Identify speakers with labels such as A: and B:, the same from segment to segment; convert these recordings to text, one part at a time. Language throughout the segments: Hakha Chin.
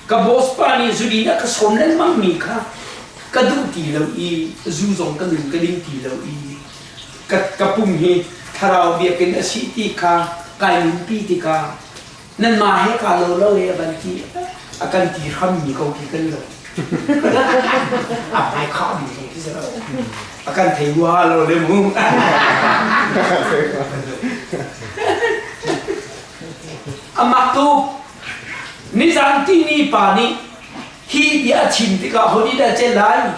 A: Ka boss pa nih zudin a ka sawm lengmang mi kha ka duh ti lo i zu zong ka nun ka ding ti lo i ka, ka pum hi thlarau biakinn a si ti kha kai nunpi tikah nanmah he kaa lo lo e a van ti a kan ti hrammi ko khi kan lo. A hmai khah mi zong khi si lo. A kan thei hua lo le mu. Amak tu nizan tini pa nih hi bia a chim tikah ho nih dah cel lai?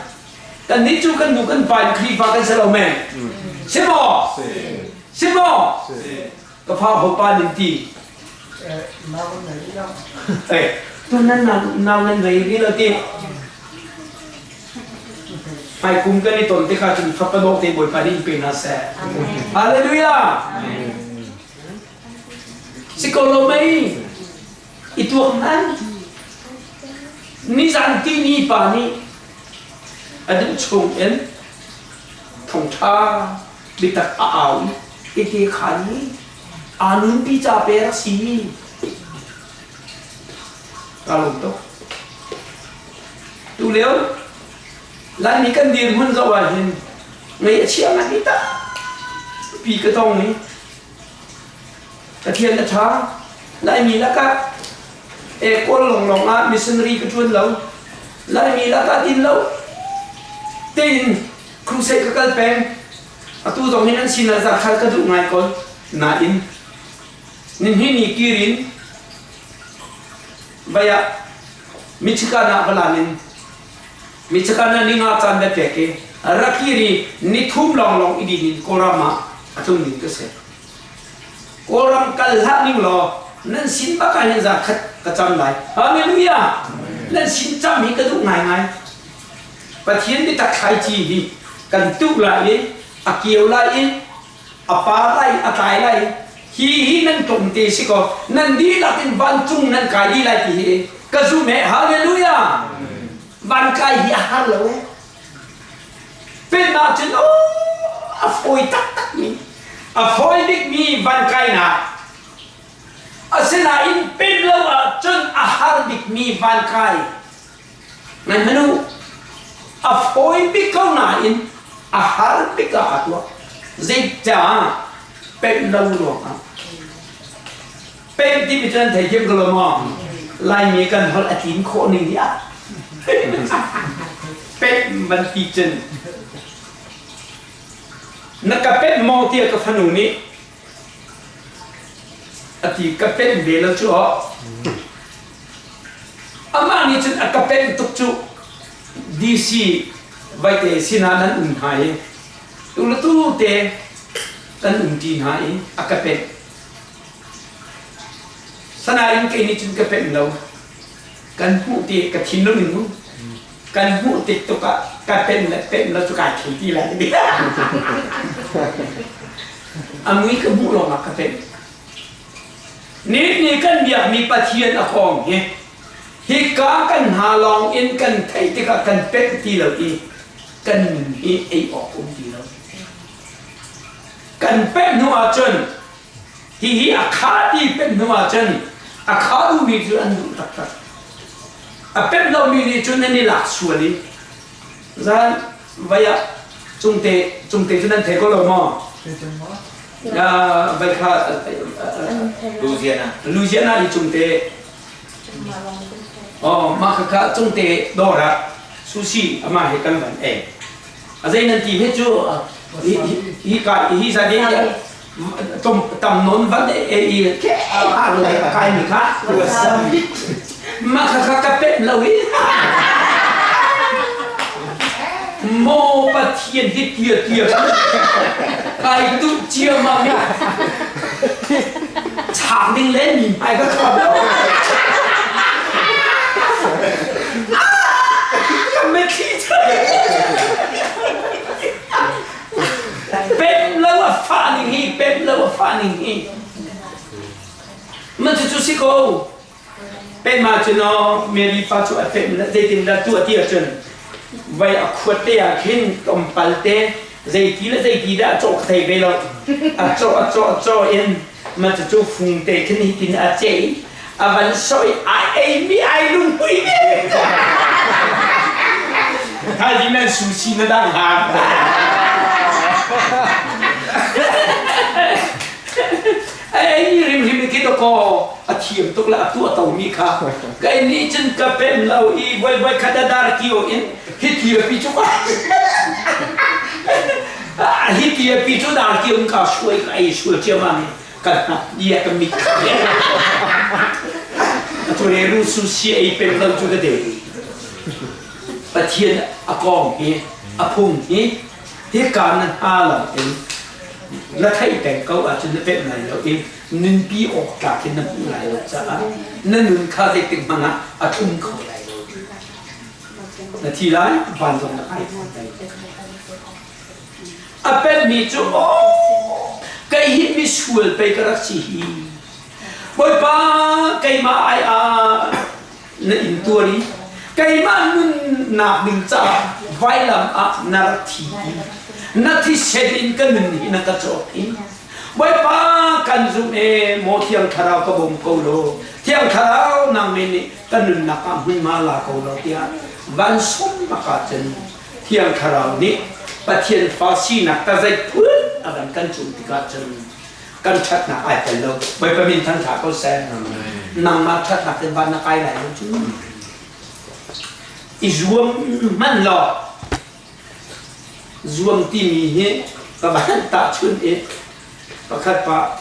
A: Kannih cu kan nu kan pa in Khrihfa kan si lo men. Si maw? Si maw? Ka fa ho pa nin ti. Eh, tu nan nau nan rei ri lo ti. Hmai kum kan i ton te kha cun fapa dawh te Bawipa nih in pe hna seh. Hallelujah. Si ko lo mei? I tuak hmanh. Nizan tini pa nih a duh chung in thawngṭha biatak a au i tete khan i aa nunpi ca pe a si. Kaa lawm tuk. Tu lio Laimi kan dirhmun zoh ah hin ngaih a chia ngai tampi ka tong i Pathian a ṭha. Laimi lakah e Kawl lawnglawng ah missionary ka ṭuan lo. Laimi lakah din lo tein crusade ka kal peng. Atu zong hin an sinah zakhal ka duh ngai ko. Nain ninhi ni kirin vai ah Michigan ah va lan in Michigan ah ninga caan na pek i rakiri ni thum lawnglawng i din in Kawlram ah a tlung ding ka si. Kawlram kal hlah ning law nan sin bak ah hin za khat ka cam lai. Hallelujah! Nan sin cam hi ka duh ngaingai. Pathian biatak thlaici hi kan tuh lai i a kio lai i a par lai a tlai lai hi hi nan tlawm te si ko nan dihlak in vancung nan kai dih lai ti hi ka zum he hallelujah van kai hi a har lo e pen ah cun a fawi taktak mi a fawi bik mi van kainak asinain pen lo ah cun a har bik mi van kai Ngai hmanh u, a fawi bik ko nain a har bik ah a tuah. Zeicah? Pemh lo ruangah. Pemh timi cu nan theithiam ko lo maw? Laimi kan holh a tlin khawh ning hi ah. Pemh van ti cun na ka pemh maw tiah ka fanu nih a ti ka pemh ve lo cu aw. Amah nih cun a ka pemh tuk cu DC vaite sinah nan um hna i tu le tu te kan umṭi hna i a ka pemh. Sanain kei nih cun ka pemh lo. Kan hmuh ti ka thinlung in mu. Kan hmuh tik tuk ah ka pemh le pemh lo cu kai thei ti lai. A mui ka hmuh lawngah ka pemh. Ni kan biakmi Pathian a kong hi hika kan hna lawng in kan theih tikah kan pemh ti lo i kan nun hi ei awk um ti lo. Kan pemh hnu ahcun hihi a kha ti pemh hnu ahcun a kha duhmi cu an duh taktak. A pemh lomi nih cun an i lak sual i zan vai ah cungte cungte cu nan thei ko lo maw? Vai kha
B: Louisiana.
A: Louisiana i cungte oh mah kha kha cungte dawr ah sushi amah he kan van ei. A zei nan ti he cu hi ka hi za de tam non van e i ke ha lo kai mi kha mah kha kha ka pet lo i Maw Pathian hi tia tia kai tu cia ma mi chak ding le mi hmai ka kham lo ka mitthli Pem lo a fah ning hi pem lo a fah ning hi ma cu cu si ko pem ah cun aw Mary pa cu a pem zeitin dah tuah ti ahcun vai a khuat te ah khin tlawmpal te zeiti le zeiti dah a cawh ka thei ve lo a cawh a cawh a cawh in ma cu cu fung te khin hitin a ceh i A van soi ai ei mi ai lungpui mi.
B: Thaizing nan sushi na dang han.
A: Ei mi rimrim khi to ko a thiam tuk le a tu a to mi kha kai ni cun ka pem lo i voi voi khat a dar kio in hi ti pi chu hi ti pi chu dar kio in ka shuai ka ei shuai chia ma ni kan hna ia ka mit tu re ru su si ei pem lo chu ka de Pathian a kong hi a phung hi hi ka nan ha lo in na theih peng ko ahcun na pemh lai lo i nunpi awk tlak in na hmuh lai lo caah na nun kha zeitik hmanh ah a thlum kho lai lo. Na thi lai, van zong na kai fawn lai. A pemhmi cu aw kei hi misual pei ka rak si hi. Bawipa keimah ai ah na intuar i keimah nunnak ding caah vailam ah na rak thi i na thisen in ka nun hi na ka cawk i Bawipa kan zumh e maw Thiang Thlarau ka bawm ko law Thiang Thlarau nang men nih ka nunnak ah hmunhma la ko law tiah van sum bak ahcun Thiang Thlarau nih Pathian fa sinak ta zei phun a van kan cung tikah cun kan ṭhatnak ai tel lo. Bawipa min thangṭha ko seh. Nangmah ṭhatnak in van na kai lai lo cu. I zuam hmanh law zuam timi hi ka van tahchun i pakhat pa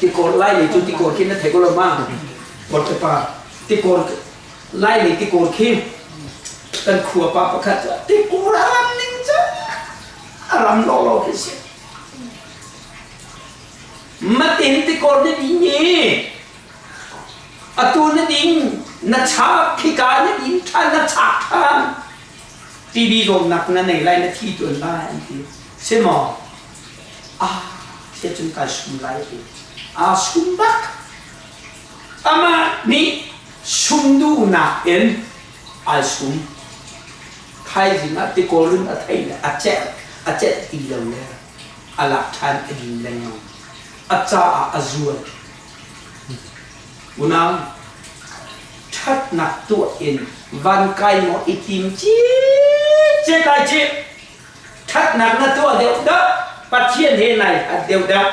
A: tikor lai lei cu tikor khi na thei ko lo ma bor pa tikor lai lei tikor khi kan khua pa pakhat tikor a ram ning cu a ram law law khi si. Matin tikor na ding i atu na ding na chak khika na ding ṭhan na chak ṭhan TB zawtnak na nei lai na thi tuan lai an ti si maw ah sia cun kai sum lai ti aa sum bak amah nih sum duhnak in ai sum Thaizing ah tikawl in a thei le a celh a celh ti lo le a lak ṭhan a din lengmang. A caah a zual. Unau, ṭhatnak tuah in van kai maw i tim cicet lai cih. Ṭhatnak na tuah deuh deuh, Pathian he nai hat deuh deuh.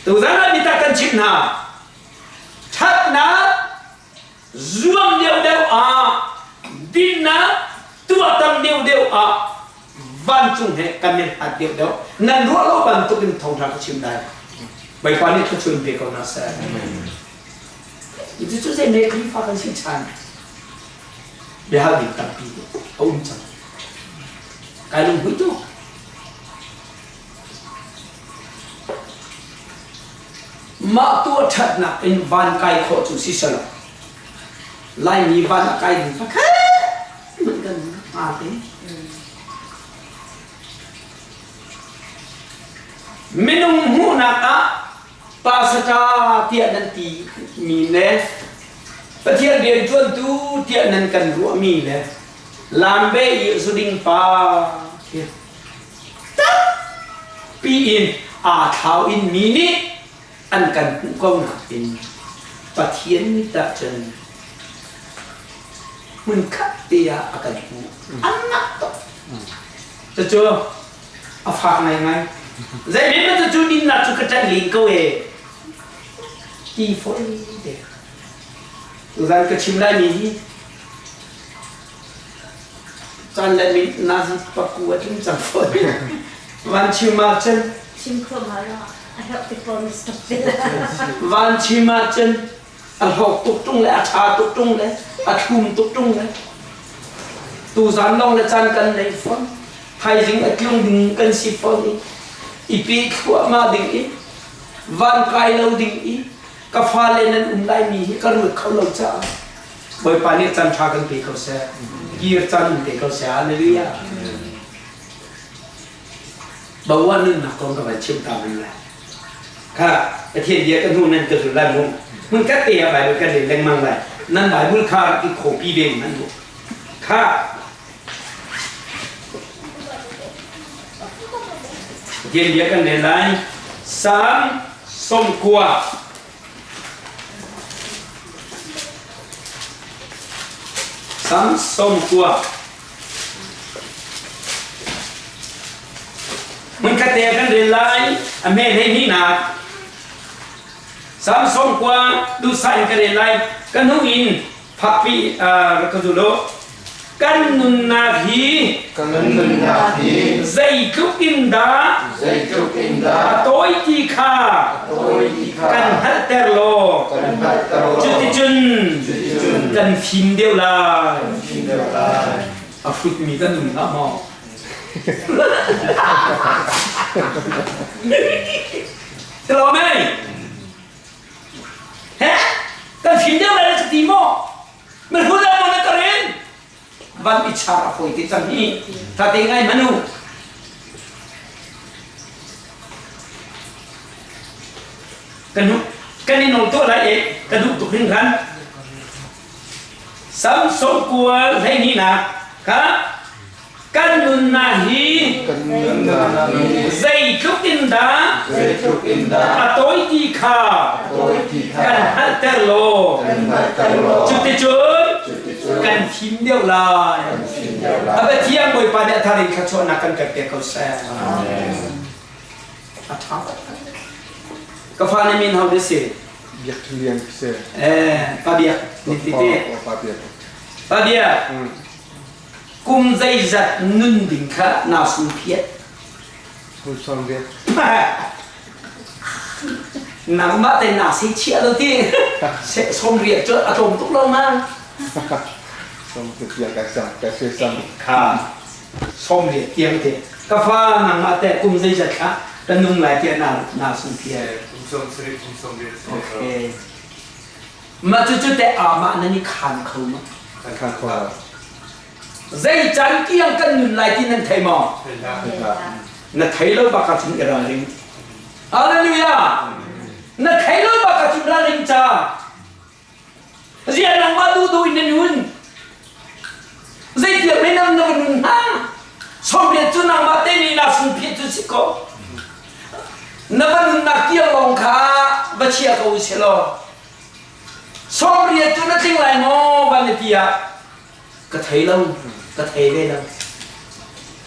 A: Tuzan ah bitak kan chimh hna. Ṭhatnak Zuam deuhdeuh ah dinnak tuah tam deuhdeuh ah vancung he kan i hlat deuhdeuh. Nan ruah lo bantuk in thawngṭha ka chim lai. Bawipa nih thluachuah in pe ko hna seh. Cucu zei ne Khrihfa kan si chan biahal ding tampi a um cang. Kai lunghui tuk. Mah tuah ṭhatnak in van kai khawh cu si selaw Laimi van a kai ding pakhat hmanh kan hnga te. Minung hmuhnak ah pasata tiah nan ti mi le Pathian rianṭuantu tiah nan kan ruahmi le lambe i zuding pa khi tampi in aa thlau in mi nih an kan hmuh ko nakin Pathian mit ah cun hmunkhat te ah a kan hmuh. An ngah tuk. Cucu a fak ngaingai. Zei men cucu dinnak cu ka ṭanh ling ko e. Ti fawi te. Tuzan ka chim lai mi hi Caan le min nazi paku a tling cang fawn. Van chim ahcun
C: Chim kho ma lo a herh ti fawn stop
A: Van chim ahcun a hlawk tuk ṭung le a ṭha tuk ṭung le a thlum tuk ṭung le tuzan lawng le caan kan nei fawn. Thaizing a tlung ding kan si fawn i i pe thluahmah ding i van kai lo ding i ka fale nan um lai mi hi ka ruat kho lo caah Bawipa nih caan ṭha kan pe ko seh. Kir caan in pe ko seh. Hallelujah. Bawa nunnak kong ka van chim ta men lai. Kha Pathian bia ka hnu nan ka zul lai mu. Mun kat te ah Bible kan rel lengmang lai. Nan Bible kha rak i copy ve man mu. Kha Pathian bia kan rel lai. Psalm 90. Sam 90. Hmunkhat te kan rel lai a hme 12nak. Sam 90 duhsah in ka rel lai. Ka hnu in fakpi rak ka zul u. Kan nunnak hi
D: Kan nunnak hi
A: zeitluk in dah
D: zeitluk in dah
A: a tawi ti kha
D: a tawi ti kha
A: kan hngalhter law
D: kan hngalhter law
A: cuticun
D: cuticun
A: kan fim deuh lai.
D: kan fim deuh lai.
A: A hrutmi kan um hlah maw? Tilo mei? He? Kan fim deuh lai na ti maw? Mihrut ah maw na ka rin? Van i char a fawi te cang hi. Tha te ngai manu. Kan kan i nawl tuah lai e ka duh tuk hringhran. Sam 90 12nak kha kan nunnak hi
D: Kan nunnak hi
A: zeitluk in dah
D: zeitluk in dah
A: a tawi ti kha
D: a tawi ti kha
A: kan hngalhter law
D: kan hngalhter law
A: cuticun
D: cuticun
A: kan fim deuh lai.
D: kan fim deuh lai.
A: A Pathian Bawipa nih a thar in thluachuahnak kan kan pek ko seh.
D: Amen.
A: A ṭha. Ka fa na min ho de si?
E: Biak Lian si.
A: Eh, pa biak ni ti te.
E: Pa biak.
A: Pa biak. Kum zeizat nun ding kha naa sung phiat?
E: Kum 80.
A: Nangmah te naa se chia lo ti. 80 cu a tlawm tuk lo ma?
E: Som te tiang ka sam ka se sam.
A: Kha 80 tiang te. Ka fa nangmah te kum zeizat kha ka nung lai tiah naa naa sung phiat.
F: Kum 70 kum 80.
A: Okay. Mah cucu teh amah nan i khaan kho maw?
E: Kan khaan kho lo.
A: Zei can tiang kan nun lai ti nan thei maw? Na thei lo bak ahcun i ralring. Hallelujah! Na thei lo bak ahcun ralring ca. Zia nangmah duh duh in na nun. Zeitiang mei nang na nun hna? 80 cu nangmah te nih na sung phiat cu si ko. Na va nunnak tiang lawng kha va chia ko usih law 80 cu na tling lai maw van na ti ah ka thei lo ka thei ve lo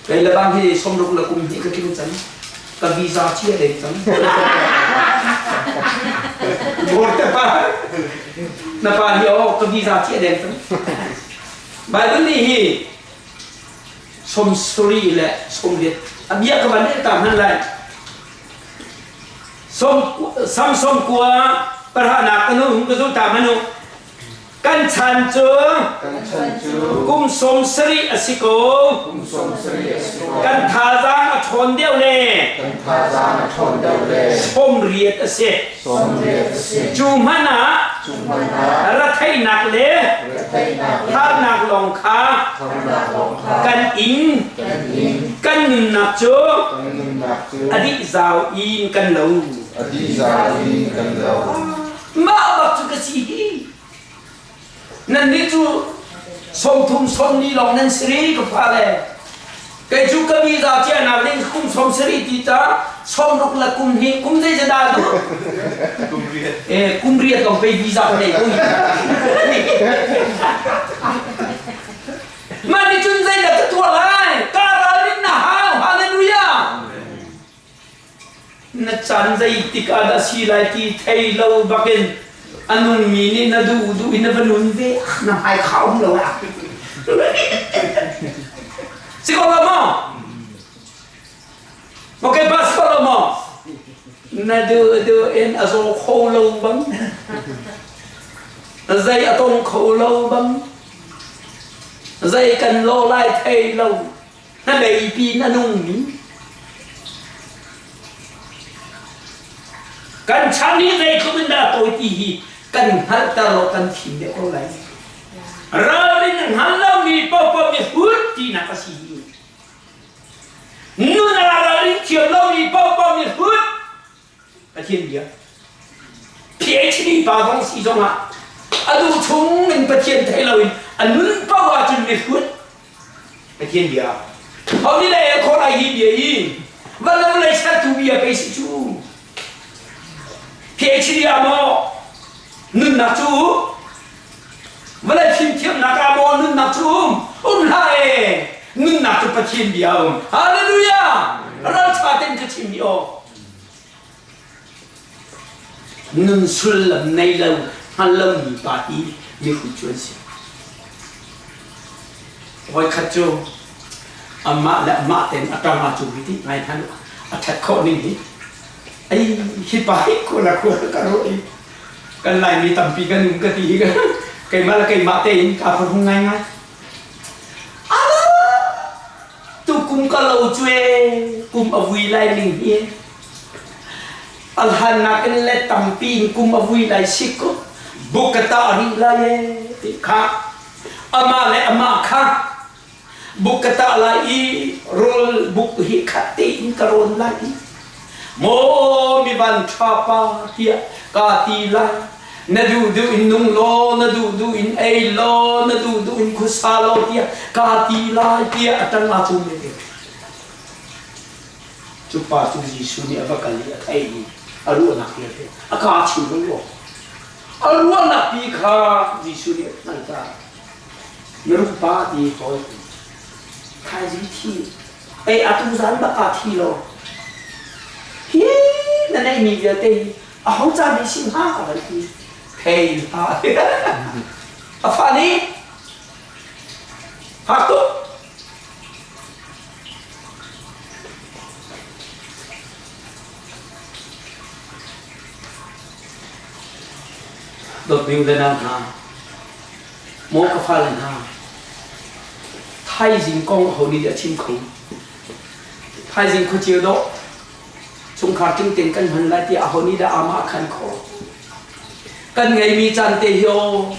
A: kei le bang hi 60 le kum hnih ka tling cang ka visa chia deng cang Bor te pa na pa hi oh ka visa chia deng cang Bible nih hi 70 le 80 a bia ka van ta hman lai sam 90 parhanak ka nu hung ka zu ta manu kan chan cu
D: Kan chan cu
A: kum 70 a si ko
D: kum 70 a si ko.
A: kan thazaang a ṭhawn deuh le
D: Kan thazaang a ṭhawn deuh le
A: 80 a si
D: 80 a si.
A: cu hmanh ah
D: Cu hmanh ah
A: retheihnak le
D: retheihnak le
A: harnak lawng kha
D: harnak lawng kha
A: kan ing
D: kan ing.
A: kan nunnak cu
D: Kan nunnak cu
A: a dih zau in kan lo
D: a dih zau in kan lo.
A: mah bak cu ka si hi Nannih cu 30 sawmli lawng nan si rih ka fale. Kei cu ka visa cianak ding kum 70 ti ta 60 le kum hnih kum zei dah duh?
F: Kum riat.
A: Eh kum riat lawng pei visa ka nei ui. Mah nih cun zei dah ka tuah lai? Ka ralrin na hau. Hallelujah. Na caan zeitik ah dah si lai ti thei lo bakin a nungmi nih na duh duh in na va nun ve na hmai kha um lo ah. Si ko lo maw? Okay, bas ko lo maw? Na duh duh in a zaw kho lo bang. Zei a tong kho lo bang. Zei kan lo lai thei lo. Hnabei piin a nungmi kan chan hi zeitluk in dah tawi ti hi kan hngalhter lo kan thim deuh ko lai. Ralrin a hngal lomi paohpaoh nih hut tinak a si hi. Nun ah ralrin thiam lomi paohpaoh nih hut Pathian bia. PhD pa zong si zongah a duh chung in Pathian thei loin a nun paoh ahcun mihrut Pathian bia. Ho nih le el khawh lai hi bia hi van le vawlei sertu bia pei si cu. PhD ah maw nunnak cu vawlei fimthiamnak ah maw nunnak nunnak cu um um hlah e nunnak cu Pathian bia um hallelujah ralṭha ten ka chim mi aw nun sullam nei lo hngal lo mi pa hi mihrut cu an si voikhat cu amah le amah ten a ṭang ah cu hi ti ngai hmanh a ṭhat khawh ning hi ai hi pa hi kula khua ka ruah i kan Laimi tampi kan um ka ti hi keimah le keimah tein kaa phuhrung ngaingai. Tu kum ka lo cu e kum a vui lai ning hi alhan nakin le tampi in kum a vui lai si ko buk ka ta rih lai e ti kha amah le amah kha buk ka tah lai i rawl buk hi khat tein ka rawn lai i maw mi van ṭha pa tiah kaa ti lai na duh duh in nung law na duh duh in ei law na duh duh in khuasa law tiah kaa ti lai tiah a ṭang aa cum ve cu pa cu Jesuh nih a va kal i a theih i a ruahnak vialte a kaa chim lo a ruahnak pi kha Jesuh nih a hngalh caah Miruk pa ti kawl thaizing thi ei atu zan bak ah thi lo hi na neih mi vialte hi a ho ca mi si hnga ka van ti thei hlah a fa nih fak tuk dawt ding le nau hna Maw ka fale hna, thaizing kong aho nih dah a chim kho? Thaizing khuaceu dawh chungkhar tingteng kan hman lai tiah aho nih dah amah a khan khawh? Kan ngeimi caan te hi aw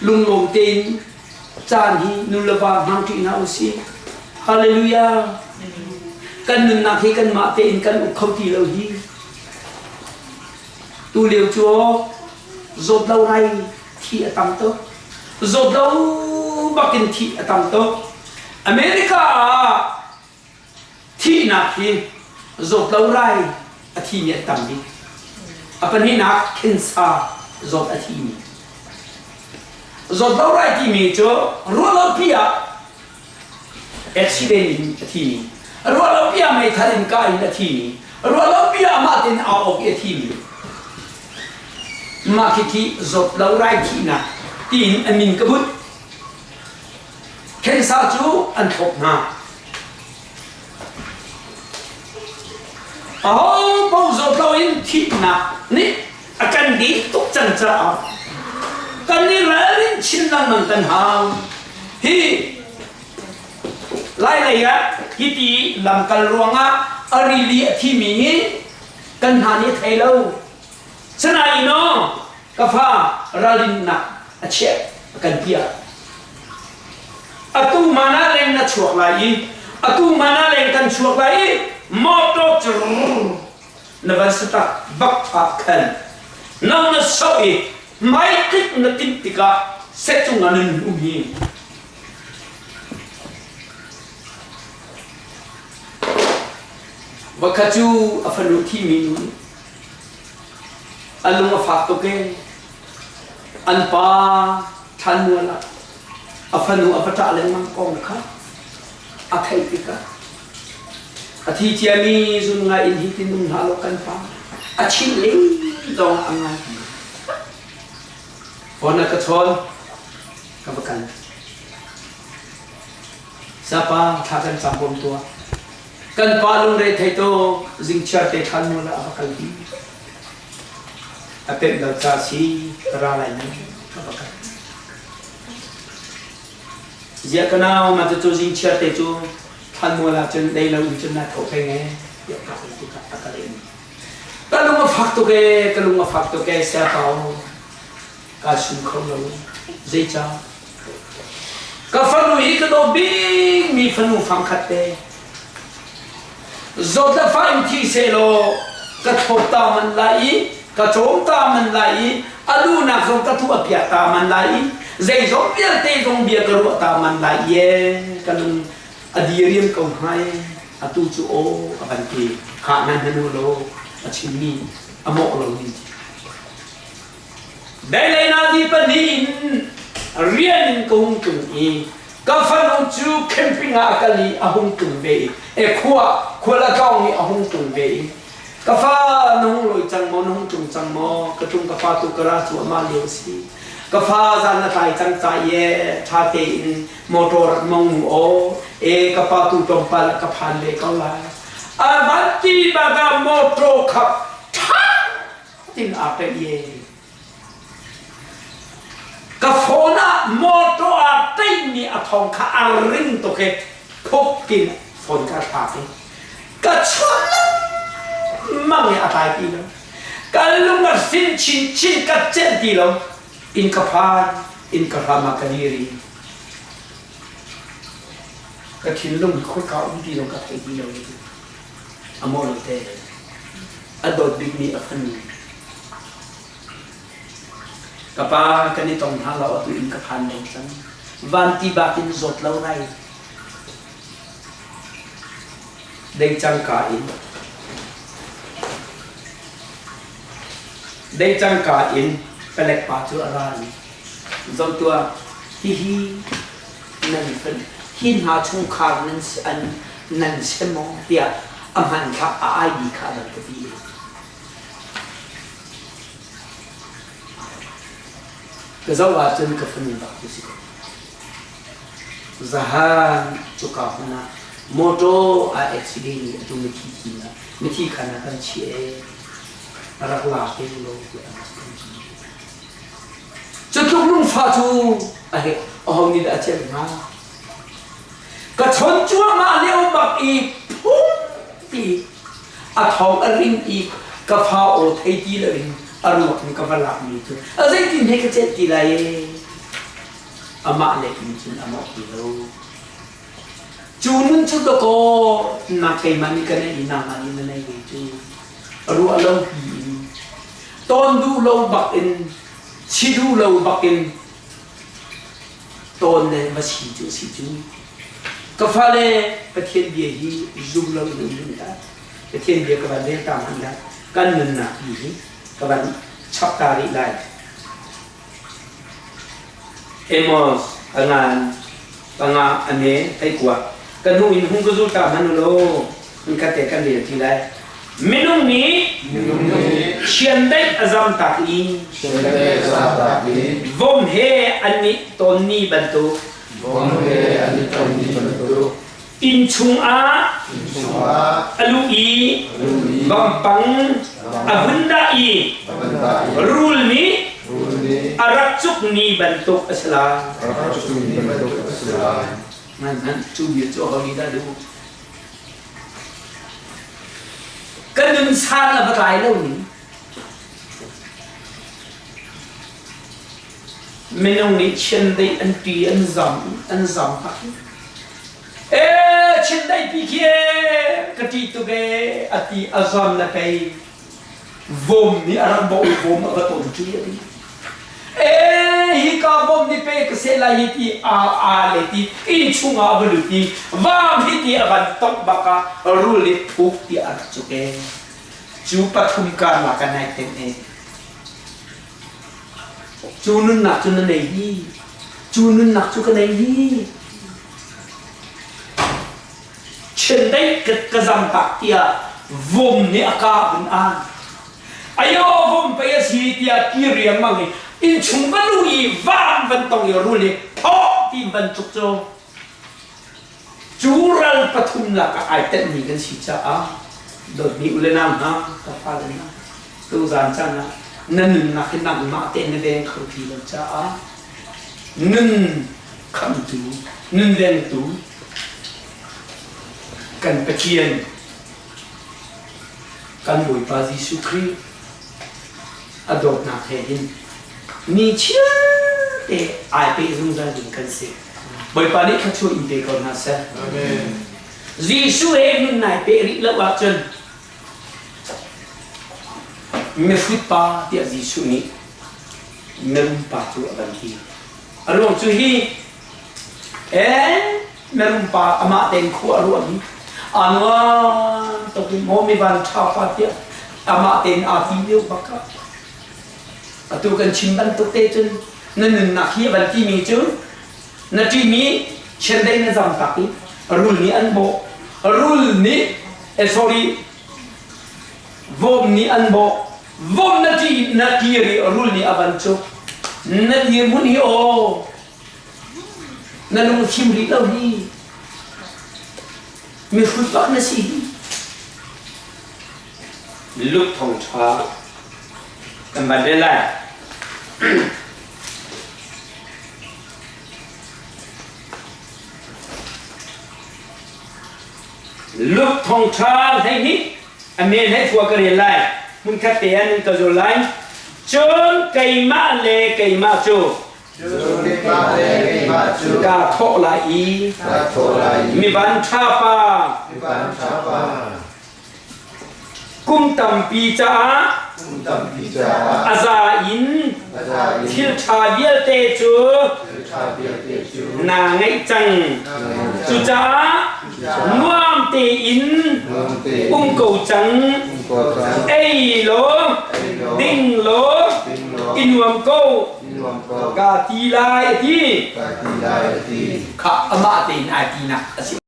A: lunglawm tein caan hi nu le va hmang ṭi hna usih. Hallelujah! Kan nunnak hi kanmah tein kan uk kho ti lo hi. Tu lio cu aw zawt lo rai thi a tam tuk. Zawt lo bakin thih a tam tuk. America ah thihnak hi zawt lo rai a thimi an tam bik. A pahnihnak cancer zawt a thimi. Zawt lo rai timi cu ruahlopi ah accident in a thimi. Ruahlopi ah meithal in kah in a thimi. Ruahlopi ah mah tein aa awk i a thimi. Mah khikhi zawt lo rai thihnak tiin a min ka bunh. Cancer cu an thlop hna. Aho paoh zawt lo in thihnak nih a kan dih tuk cang caah kan i ralrin chin lengmang kan hau. Hi Lailei ah hiti lamkal ruangah a rili a thimi hi kan hna nih a thei lo. Sinain aw ka fa ralrinnak a chiah a kan piah. Atu mana leng na chuak lai i atu mana leng kan chuak lai i motor cu na van satak bak ah khan nang na soh i hmaitlik na timh tikah sehcung ah nan um hi Vakhat cu a fanu thimi nu nih a lung a fak tuk i an pa thlanmual ah a fanu a va ṭah lengmang kong kha a theih tikah a thi ciami zun ngai in hitin um hlah law kan pa a chimh ling zong a ngai. Phone a ka chawn ka va kal. Sapa thla kan cam bawm tuah. Kan pa lungre thei to zingchiar te khan mu la a va kalpi. A pemh lo ca si ka ra lai ni ka va kal. Zia ka nau ma cu zingchiar te cu thlan mual ah cun dei lo in cun na tho peng e tiah ka hal tikah a ka leh. Ka lung a fak tuk e, ka lung a fak tuk e, sia pau. Kaa sum kho lo. Zeicah? Ka fanu hi ka dawt bikmi fanu fangkhat te. Zawt le fa in thi sehlaw ka thlop ta man lai i ka cawm ta man lai i a lunak zong ka tuah piak ta man lai i zeizong vialte zong bia ka ruah ta man lai i ka lung a diriam ko hnga e atu cu aw a van ti khah nan hanu lo a chimmi a mawh lo ning Dailei nazi pahnih in rian in ka hung tlung i ka fanu cu camping ah a kal i a hung tlung ve i e khua khual a tlawng i a hung tlung ve i ka fa na hung lawi cang maw na hung tlung cang maw ka tlung ka fa tu ka ra cu amah lio a si ka fa zan na tlai cang ca i ṭha tein motor rak mong mu aw e ka pa tu tlawmpal ah ka phan ve ko lai a van ti bak ah motor kha ṭha tin aa peih ye Ka phone ah motor aa teihmi a thawng kha a ring tuk i phuk in phone ka thlak i ka chawnh lengmang i a tlai ti lo. Ka lung a hrin chinchin ka celh ti lo. Inn ka phan, inn ka hram ah ka dir i ka thinlung hi khoika um ti lo ka thei ti lo. A mawh lo te. A dawt bikmi a fanu. Ka pa kan i tong hna lo atu in ka phan deng cang. Van ti bak in zawt lo rai. Dei cangka in Dei cangka in palek pa cu a ra i zoh tuah hihi nan hi hna chungkhar nan an nan si maw tiah a hmanthlak a ID kha a van ka ti. Ka zoh ahcun ka fanu bak cu si ko. Zahan cuka hmun ah motor aa accident i atu mithi thi na mithi khan ah kan chiah e rak la te law tiah a rak kan ti. Cu tluk lungfah cu a he aho nih dah a celh hnga? Ka chawn cuahmah lio bak i phung ti a thawng a ring i ka fa aw thei ti loin a ruak in ka va lakmi cu a zeitin he ka celh ti lai ee amah lei in cun a mawh ti lo cu nun cu dakaw na keimah nih ka neih i nangmah nih na nei ve cu ruah lo pi in tawn duh lo bak in chi duh lo bak in tawn le va si cu si cu Ka fale Pathian bia hi zum lo in um ding dah. Pathian bia ka van rel ta hmanh dah. Kan nunnak hi hi ka van chap ta rih lai. Amos pangan panga ane thei kua ka hnu in hung ka zul ta hmanh u law hun khat te kan rel ti lai. Minung nih chiandeih a zam tak i vom he an i ton ni bantuk Inn chungah a luh i vampang a vun dah i rul nih a rak cukmi bantuk a si lai. Cu bia cu aho nih dah duh? Ka nun san a va tlai lo ning. Minung nih chiandeih an ṭi an zam an zam hak. Ee chiandeih pi khi ee ka ṭih tuk ee a ti a zam le pei vom nih a rak bawh i vom a va ton ṭi a ti. Ee hika vom nih pe ka seh lai hi ti a a le ti inn chungah a va lut i vam hi ti a van tongh bak ah rul nih phuk tiah a rak cuk ee. Cu pathum karlak ah nai tenh ee. Cu nunnak cu na nei hi. Cu nunnak cu ka nei hi. Chiandeih ka zamtak tiah vom nih a ka vun an. Ayo vom pei a si tiah ti riangmang i innchung va lu i van van tong i rul i thawh ti van cuk cu Cu ral pathum lakah ai tenhmi kan si caah dawtmi u le nau hna, ka fale hna, tuzaan caan ah na nunnak hi nangmah tein na veng kho ti lo caah nun khamtu, nun vengtu kan Pathian, kan Bawipa Jesuh Khrih a dawtnak he hin ni chiar te ai pe zungzal ding kan si. Bawipa nih thluachuah in pe ko hna seh.
D: Amen.
A: Jesuh he nun nai pe rih lo ahcun mihrut pa tiah Jesuh nih mirum pa cu a van ti. A ruang cu hi eh mirum pa amah tein khua a ruahmi aa nuam tuk in maw mi van ṭha pa tiah amah tein aa ti lio bak ah atu kan chim bantuk te cun na nunnak hi a van timi cu. Na ṭihmi chiandeih na zam tak i rul nih an bawh. Rul nih, eh sorry, vom nih an bawh. Vom na ṭih na kir i rul nih a van cuk. Na dirhmun hi aw na lungfim rih lo hi. Mihrut bak na si hi. Luke thawngṭha kan van rel lai. Luke thawngṭha 12 a men hlei thua ka rel lai. Hmunkhat te ah nan ka zul lai. Cun keimah le keimah cu
D: Cun keimah le keimah cu
A: kaa thawh lai i
D: kaa thawh lai i
A: mi vanṭha pa
D: mi vanṭha pa
A: kum tampi caah
D: kum tampi caah
A: a za in
D: a za in
A: thil ṭha vialte cu
D: thil ṭha vialte cu
A: naa ngeih cang.
D: naa ngeih cang.
A: Cucaah nuam tein
D: Nuam tein
A: um ko cang.
D: um ko cang.
A: Ei law,
D: Ei law,
A: ding law,
D: ding law,
A: i nuam ko.
D: i nuam ko.
A: Ka ti lai a ti.
D: Ka ti lai a ti.
A: Kha amah tein ai tinak a si.